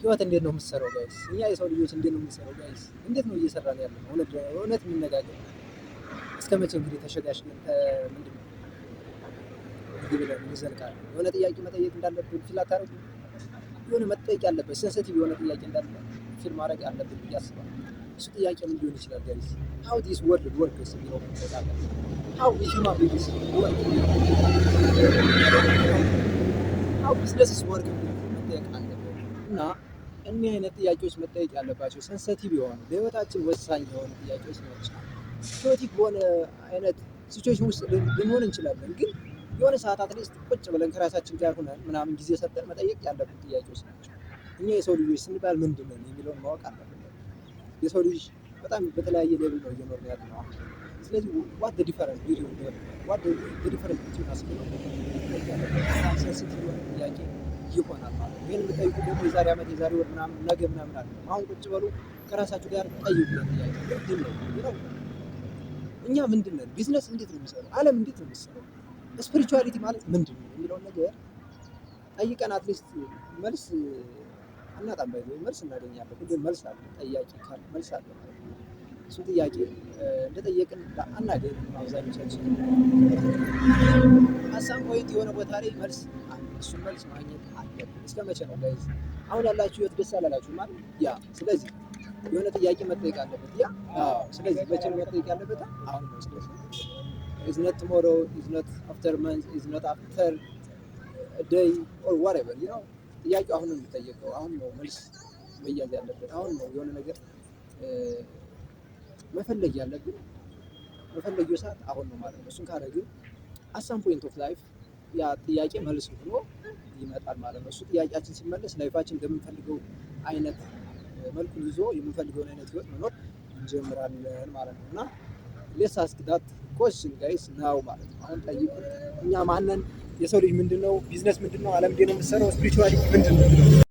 ህይወት እንዴት ነው የምትሰራው guys? እኛ የሰው ልጆች እንዴት ነው የምንሰራው guys? እንዴት ነው እየሰራን ያለ ነው? እውነት እንነጋገር። እስከ መቼ እንግዲህ ተሸጋሽገን ምንድን ነው እንዲህ ብለን እንዘልቃለን? የሆነ ጥያቄ መጠየቅ እንዳለብን feel አታደርጉ? የሆነ መጠየቅ ያለበት sensitive የሆነ ጥያቄ እንዳለ feel ማድረግ አለብን ብዬ አስባለሁ። እሱ ጥያቄ ምን ሊሆን ይችላል guys? How this world works የሚለው መጠየቅ አለብን። How human beings work፣ how businesses work የሚለው መጠየቅ አለብን። እና እኒህ አይነት ጥያቄዎች መጠየቅ ያለባቸው sensitive የሆኑ፣ ለህይወታችን ወሳኝ የሆኑ ጥያቄዎች ናቸው። Chaotic በሆነ አይነት situation ውስጥ ልንሆን እንችላለን፣ ግን የሆነ ሰዓት at least ቁጭ ብለን ከራሳችን ጋር ሆነን ምናምን ጊዜ ሰጠን መጠየቅ ያለብን ጥያቄዎች ናቸው። እኛ የሰው ልጆች ስንባል ምንድን ነን የሚለውን ማወቅ አለብን። የሰው ልጅ በጣም በተለያየ level ነው እየኖርን ያለ ነው አሁን። ስለዚህ what difference between us የሚለው በጣም sensitive የሆነ ጥያቄ ይሆናል ማለት ነው። ይህን የምጠይቁት ደግሞ የዛሬ ዓመት፣ የዛሬ ወር ምናምን፣ ነገ ምናምን አለ። አሁን ቁጭ በሉ፣ ከራሳችሁ ጋር ጠይቁ። ጥያቄ ምንድን ነው ነው? እኛ ምንድን ነን? ቢዝነስ እንዴት ነው የሚሰራው? ዓለም እንዴት ነው የሚሰራው? Spirituality ማለት ምንድን ነው የሚለውን ነገር ጠይቀን at least መልስ አናጣም። ባይ መልስ እናገኛለን። ሁሌም መልስ አለ። ጠያቂ ካለ መልስ አለ ማለት ነው። እሱ ጥያቄ እንደጠየቅን አናገኝም አብዛኞቻችን። At some point የሆነ ቦታ ላይ መልስ አለ። እሱን መልስ ማግኘት አለብን። እስከ መቼ ነው guys? አሁን ያላችሁ ህይወት ደስ አላላችሁ ማለት yeah። ስለዚህ የሆነ ጥያቄ መጠየቅ አለበት። Yeah፣ ስለዚህ መቼ ነው መጠየቅ ያለበት? አሁን ነው። ስለዚህ is not tomorrow, is not after month, is not after day or whatever. ጥያቄው አሁን ነው የሚጠየቀው። አሁን ነው መልስ መያዝ ያለበት። አሁን ነው የሆነ ነገር መፈለግ ያለብን። መፈለጊው ሰዓት አሁን ነው ማለት ነው። እሱን ካደረግን at some point of life ያ ጥያቄ መልስ ሆኖ ይመጣል ማለት ነው። እሱ ጥያቄያችን ሲመለስ life ኣችን እንደምንፈልገው አይነት መልኩን ይዞ የምንፈልገውን አይነት ህይወት መኖር እንጀምራለን ማለት ነው። እና let's ask that question, guys, now ማለት ነው። አሁን ጠይቁ። እኛ ማነን? የሰው ልጅ ምንድን ነው? ቢዝነስ ምንድን ነው? ዓለም እንዴት ነው የምትሰራው? Spirituality ምንድን ነው?